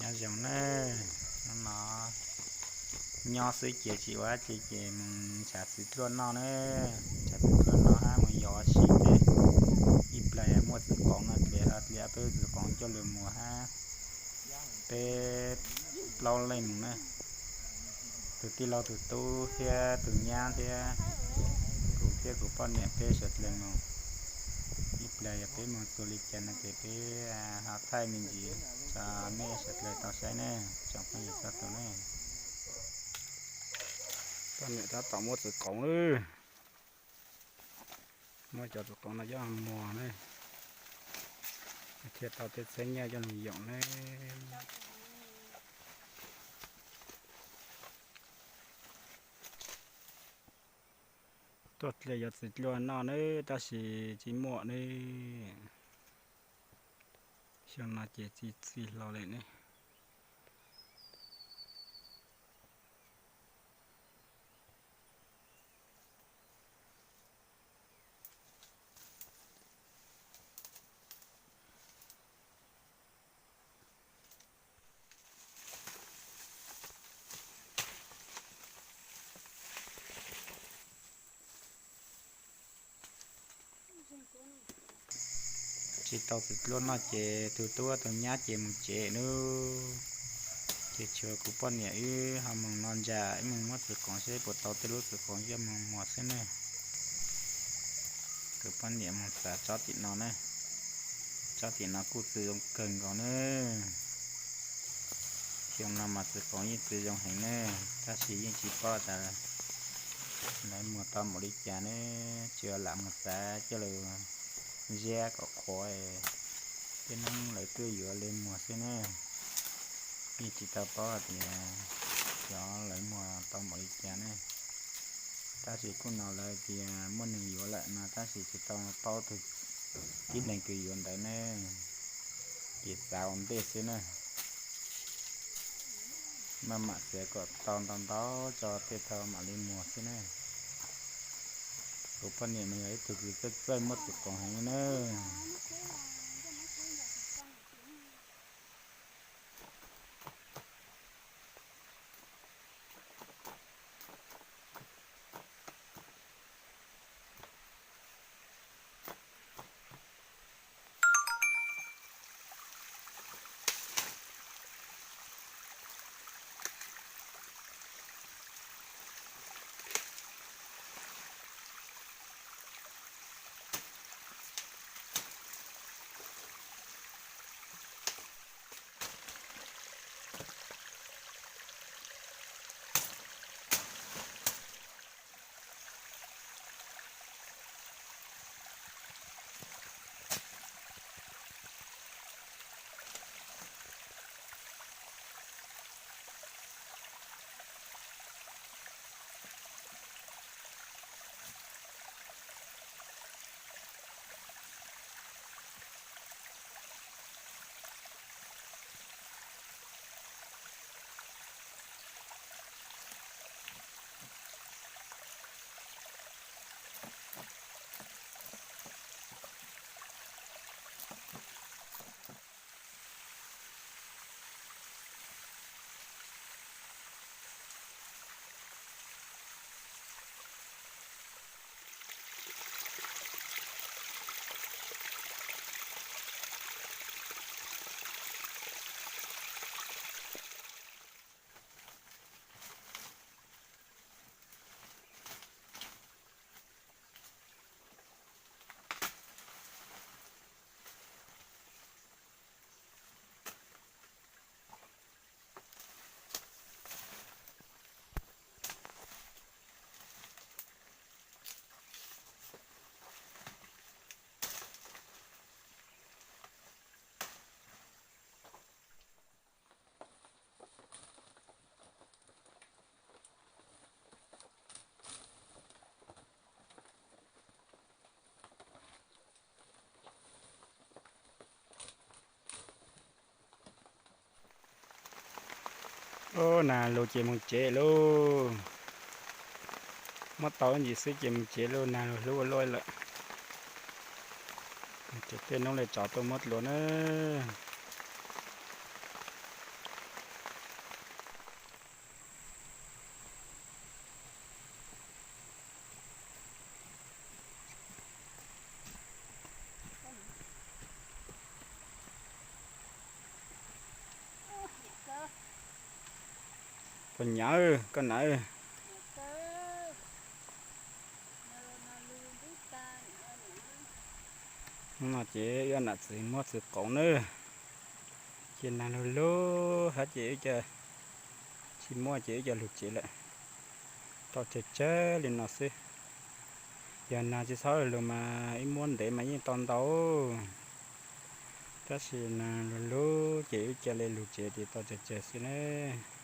Nyob zoo na, hnub no nyob xwb ces tsis ua dab tsi ces mus ntshav txiv dluaj noj na, ntshav txiv dluaj noj hab mus yos ua si thiab. Ib plag muaj txiv qoov no dliav ho dliav peb txiv qoov coj lug mus hab, peb plaub leej mus na, tus tij laug tus tub thiab tus nyab thiab kuv thiab kuv poj niam peb sawv dlawg mus. Ib plag yog peb mus txug li cas no ces peb ho thaij me ntsis rua nej sawv dlawg tau saib ne, tsoom phooj ywg txhua tus ne. Poj niam tab tom muab txiv qoov lawm, muab cov txiv qoov no coj muag ne, thiaj tau tej txhiab nyaj coj lug yoom ne. Tuaj dliav yos txiv dluaj noj ne, tab sis tsis muaj ne. Xyoo no ces txi txi hlo li ne. Tsis tau txiv dluaj noj ces tus tub tus nyab ces mus tsev lawm. Ces tshuav kuv poj niam wb ho mus no ntsa, wb mus muab txiv qoov seb puas tau tej lub txiv qoov coj mus muag xwb ne. Kuv poj niam mus txav tsob tim no ne, tsob tim no kuj txwv zoo kawg nkaus ne. Xyoo no mas txiv qoov yeej txwv zoo heev ne, tab sis yeej tsis paub tas lawv muag tau npaum li cas ne, tsuas lam mus txav coj lug ziab kom qhuav, tej neeg lawv tuaj yuav lawv muag xwb ne. Yeej tsis tau paub hais tias xyov lawv muag tau npaum li cas ne. Tab sis kuj hnov lawv tias muaj neeg yuav lawm no, tab sis tsis tau paub tug tib leeg kws yuav ntawd ne, ces txav ua ntej xwb na. Maj mam txiav kom tau ntau ntau tso tej tau mam li muag xwb na. Kuv poj niam nws yog ib tug kws txawj txawj muab txiv qoov heev na. Ub, nag lug ces mus tsev lauj. Muab tau ib ntsis xwb ces mus tsev lauj, nag lug hlub ua luaj lawm. Tej noob le tsov tuaj muab dlua na. Koj nyab, koj nam. Hnub no ces wb nam txiv muab txiv qaum nawb. Ces nag lug lug hab ces wb ca, tsis muaj ces wb ca lug tsev lawm. Tau tsawg tsawg li no xwb. Yog nag tsis txhob lug mas ib muab ntev mas yeej tau ntau. Tab sis nag lug lug ces wb ca le lug tsev ces tau tsawg tsawg xwb nawb.